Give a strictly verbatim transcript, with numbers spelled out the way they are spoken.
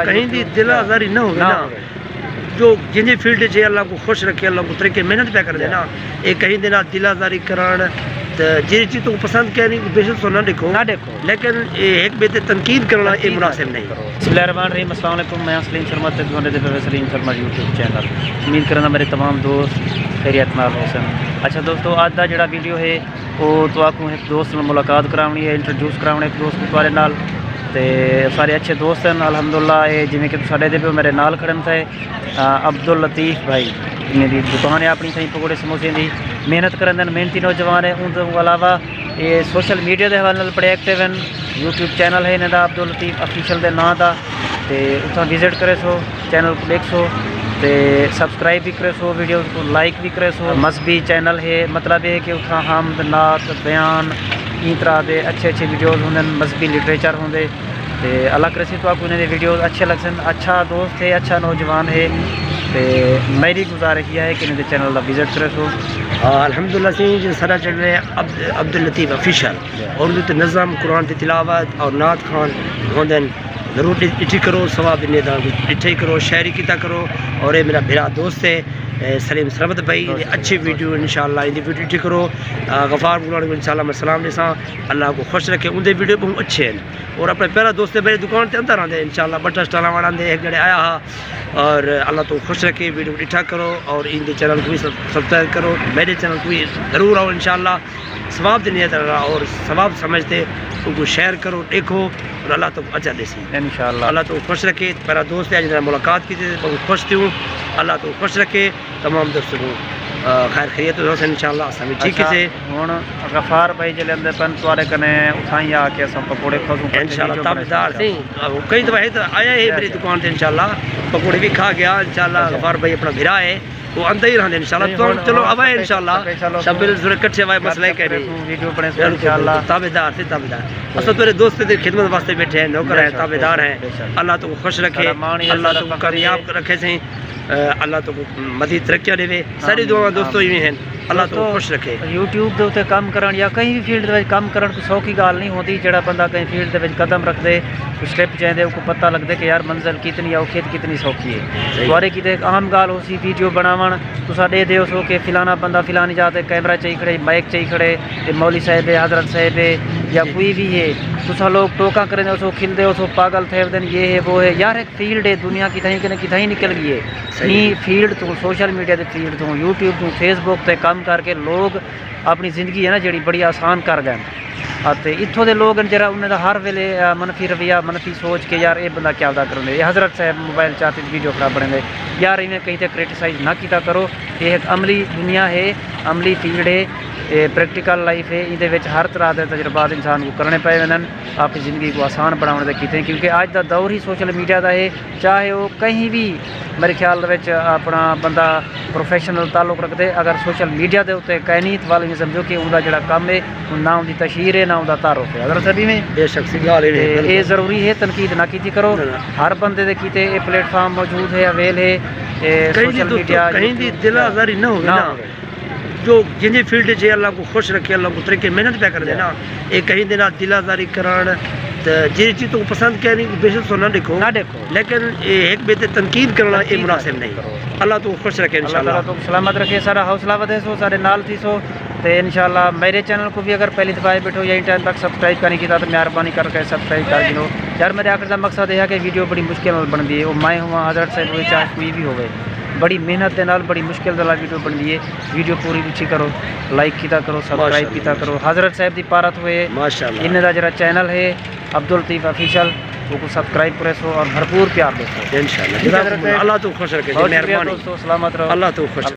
کہیں دی دل آزاری نہ ہووے نا۔ جو جنہیں فیلڈ اچ اللہ کو خوش رکھے، اللہ کو طریقے محنت پیا کریندے نا، اے کہیں دے نال دل آزاری کرن تے جیڑھی چیز توں پسند کینی، بے شک سو نہ ݙیکھو۔ نہ ݙیکھو۔ لیکن اے ہک ٻئے تے تنقید کرݨا اے تنقید نہ مناسب نہیں۔ بسم اللہ الرحمن الرحیم۔ السلام علیکم، میں سلیم شرما تے تساں ݙیہدے پئے سلیم شرما یوٹیوب چینل۔ امید کریندا میرے تمام دوست خیریت نال ہوسن۔ اچھا دوستو، اڄ دا جیڑھا ویڈیو ہے، او تہاکوں ہک دوست نال ملاقات کراوݨی ہے، انٹروڈیوس کراوݨے ہک دوست کوں تہاݙے نال۔ تے سارے اچھے دوست ہن الحمدللہ۔ اے جیویں کہ تساں ݙیہدے پئے ہو، میرے نال کھڑن تھئے، آ، عبداللطیف بھائی، انہیں دی دکان ہے اپݨی تھئیں پکوڑے سموسے دی، محنت کریندن، محنتی نوجوان ہے۔ اوں توں علاوہ اے سوشل میڈیا دے حوالے نال بڑے ایکٹیو ہن۔ یوٹیوب چینل ہے انہیں دا عبداللطیف آفیشل دے ناں دا، تے اتھاں وزٹ کریسو، چینل کوں ݙیکھسو تے سبسکرائب وی کریسو، ویڈیوز کوں لائک وی کریسو۔ مذہبی چینل ہے، مطلب ہے کہ اتھاں حمد، نعت، بیان، ایں طرح دے اچھے اچھے ویڈیوز ہوندن، مذہبی لٹریچر ہوندے۔ تے اللہ کریسی تہاکوں انہیں دے ویڈیوز اچھے لڳسن۔ اچھا دوست ہے، اچھا نوجوان ہے، تے میری گزارش یہ ہے کہ انہیں دے چینل دا وزٹ کریسو۔ ہاں، الحمدللہ سئیں، جو ساݙا چینل ہے عبد-، عبداللطیف آفیشل، اور اندر تے نظم، قرآن دی تلاوت اور نعت خوان ہوندن۔ ضرور ݙ-، ݙٹھی کرو، ثواب دی نیت نال ݙٹھے کرو، شیئر کیتا کرو۔ اور اے میرا بھرا دوست ہے، اے سلیم سرمد بھائی، اچھی ویڈیو انشاءاللہ، ایندی ویڈیو ݙٹھی کرو۔ آ، غفار بولاݨ کوں انشاءاللہ میں سلام ݙیساں، اللہ کو خوش رکھے، اوندے ویڈیو ٻہوں اچھے ہن۔ اور اپݨے پیارا دوست ہے، میری دکان تے آندا رہندے انشاءاللہ، بٹا سٹالاں والا آندے، ہک جیڑھے آیا ہا۔ اور اللہ تو خوش رکھے، ویڈیو ݙٹھا کرو اور ایندے چینل کو بھی سب-، سبسکرائب کرو، میرے چینل کو بھی ضرور آؤ انشاءاللہ۔ ثواب دی نیت نال اور ثواب سمجھ تے ان کو شیئر کرو، ݙیکھو اور اللہ تو اجر ݙیسی۔ انشاءاللہ۔ اللہ تو خوش رکھے، میرا دوست ہے، جنہاں ملاقات کیتی تے بہت خوش تھیوں۔ اللہ تو خوش رکھے، تمام دوستوں کو، آ، خیر خیریت ہوسن انشاءاللہ، اساں بھی ٹھیک اچھا، سے۔ ہݨ غفار بھائی جلے اندے پن تہاݙے کنے اتھاں ہی آ کے اساں پکوڑے کھاسوں، پکوڑے انشاءاللہ، کھاسوں۔ تابعدار سئیں۔ کئی دفعہ ادھر آیا ہے میری دکان تے انشاءاللہ، پکوڑے بھی کھا گیا انشاءاللہ۔ اچھا۔ غفار بھائی اپݨا بھرا ہے، وہ آندا ہی رہندے انشاءاللہ۔ نہیں، تو ہݨ چلو، ہݨ آوائے انشاءاللہ۔ سپیشل شب بل ضرور کٹھے آوائے، مسئلہ ہی کوئی نہیں۔ ویڈیو بݨے سو بالکل، انشاءاللہ۔ بالکل، تابعدار سئیں، تابعدار۔ اساں تیرے دوست دی خدمت واسطے بیٹھے ہیں، نوکر ہیں، بے شک، تابعدار ہیں۔ بے شک۔ اللہ تو خوش رکھے، بے شک۔ اللہ تو کامیاب رکھے سئیں۔ اللہ تو مزید ترقیاں ݙیوے۔ ساری دعاواں دوستو ایویں ہیں۔ اللہ تو خوش رکھے۔ یوٹیوب دے اتے کم کرݨ یا کہیں بھی فیلڈ دے وچ کم کرݨ کوئی سوکھی ڳالھ نہیں ہوندی۔ جیڑھا بندہ کہیں فیلڈ دے وچ قدم رکھدے، کوئی سٹیپ چیندے، اوکوں پتہ لڳدے کہ یار منزل کتنی اوکھی ہے تے کتنی سوکھی ہے۔ صحیح۔ تہاݙے کیتے ہک اہم ڳالھ ہوسی ویڈیو بݨاوݨ، تساں ݙیہدے ہوسو کہ فلانا بندہ فلانی جاہ تے کیمرہ چائی کھڑے، مائیک چائی کھڑے، تے مولوی صاحب ہے، حضرت صاحب ہے یا کوئی بھی ہے، تساں لوگ ٹوکاں کریندے ہوسو، کھلدے ہوسو، پاگل تھئے ودن، یہ ہے وہ ہے۔ یار ہک فیلڈ ہے، دنیا کتھائیں کنے کتھائیں نکل ڳئی ہے۔ صحیح۔ ایں فیلڈ توں، سوشل میڈیا دے فیلڈ توں، یوٹیوب توں، فیس بک تے کم کر کے لوگ اپݨی زندگی ہے نا جیڑھی بڑی آسان کر ڳئن۔ اتے اتھوں دے لوگ ہن جیڑھا انہیں دا ہر ویلے، آ، منفی رویہ، منفی سوچ کے یار اے بندہ کیا ودا کریندے، اے حضرت صاحب موبائل چاتی ویڈیو خراب بݨیندے، یار ایویں کہیں تے کرٹیسائز نہ کیتا کرو۔ اے ہک عملی دنیا ہے، عملی فیلڈ ہے، اے پریکٹیکل لائف ہے، ایندے وچ ہر طرح دے تجربات انسان کوں کرݨے پئے ویندن اپݨی زندگی کوں آسان بݨاوݨ دے کیتے، کیونکہ اڄ دا دور ہی سوشل میڈیا دا ہے۔ چاہے او کہیں وی، میرے خیال دے وچ، اپݨا بندہ پروفیشنل تعلق رکھدے، اگر سوشل میڈیا دے اتے کائنی، تاں ول ایویں سمجھو کہ اوندا جیڑھا کم ہے، نہ اوندی تشہیر ہے، نہ اوندا تعارف ہے۔ حضرت صاحب ایویں؟ بے شک سئیں، ڳالھ ایویں ہے، تے بالکل۔ اے ضروری ہے، تنقید نہ کیتی کرو۔ نہ، نہ۔ ہر بندے دے کیتے اے پلیٹ فارم موجود ہے، اویل ہے، اے کہیں دی سوشل دوستو، میڈیا، کہیں دی یوٹیوب دل آزاری نہ ہووے نہ نا۔ ہووے۔ جو جنہیں فیلڈ اچ ہے، اللہ کو خوش رکھے، اللہ کو طریقے محنت پیا کریندے نا، اے کہیں دے نال دل آزاری کرݨ تے جیڑھی چیز توں پسند کینی، بے شک سو نہ ݙیکھو۔ نہ ݙیکھو۔ لیکن اے ہک ٻئے تے تنقید کرݨا اے تنقید نہ مناسب نہیں۔ کرو۔ اللہ تو خوش رکھے اللہ تعالیٰ انشاءاللہ۔ تو سلامت رکھے، سارا حوصلہ ودھے سو، سارے نال تھی سو۔ تے انشاءاللہ میرے چینل کو بھی اگر پہلی دفعہ آئے بیٹھو یا ایں ٹائم تک سبسکرائب کائنی کیتا تو مہربانی کر کے سبسکرائب کر گھنو۔ یار میرے آکھݨ دا مقصد اے ہے کہ ویڈیو بڑی مشکل نال بݨدی ہے، او میں ہوواں، حضرت صاحب ہووے، چاہے کوئی بھی ہووے، بڑی محنت دے نال، بڑی مشکل دے نال ویڈیو بݨدی ہے۔ ویڈیو پوری ݙٹھی کرو، لائک کیتا کرو، سبسکرائب ماشاءاللہ۔ کیتا کرو۔ حضرت صاحب دی پارت ہوئے، ماشاءاللہ۔ انہیں دا جیڑھا چینل ہے عبداللطیف آفیشل، اوکوں سبسکرائب کریسو اور بھرپور پیار ݙیسو۔ انشاءاللہ۔ ٹھیک ہے حضرت صاحب؟ اللہ تو خوش رکھے، بہت شکریہ مہربانی۔ دوستو، سلامت رہو۔ اللہ تو خوش۔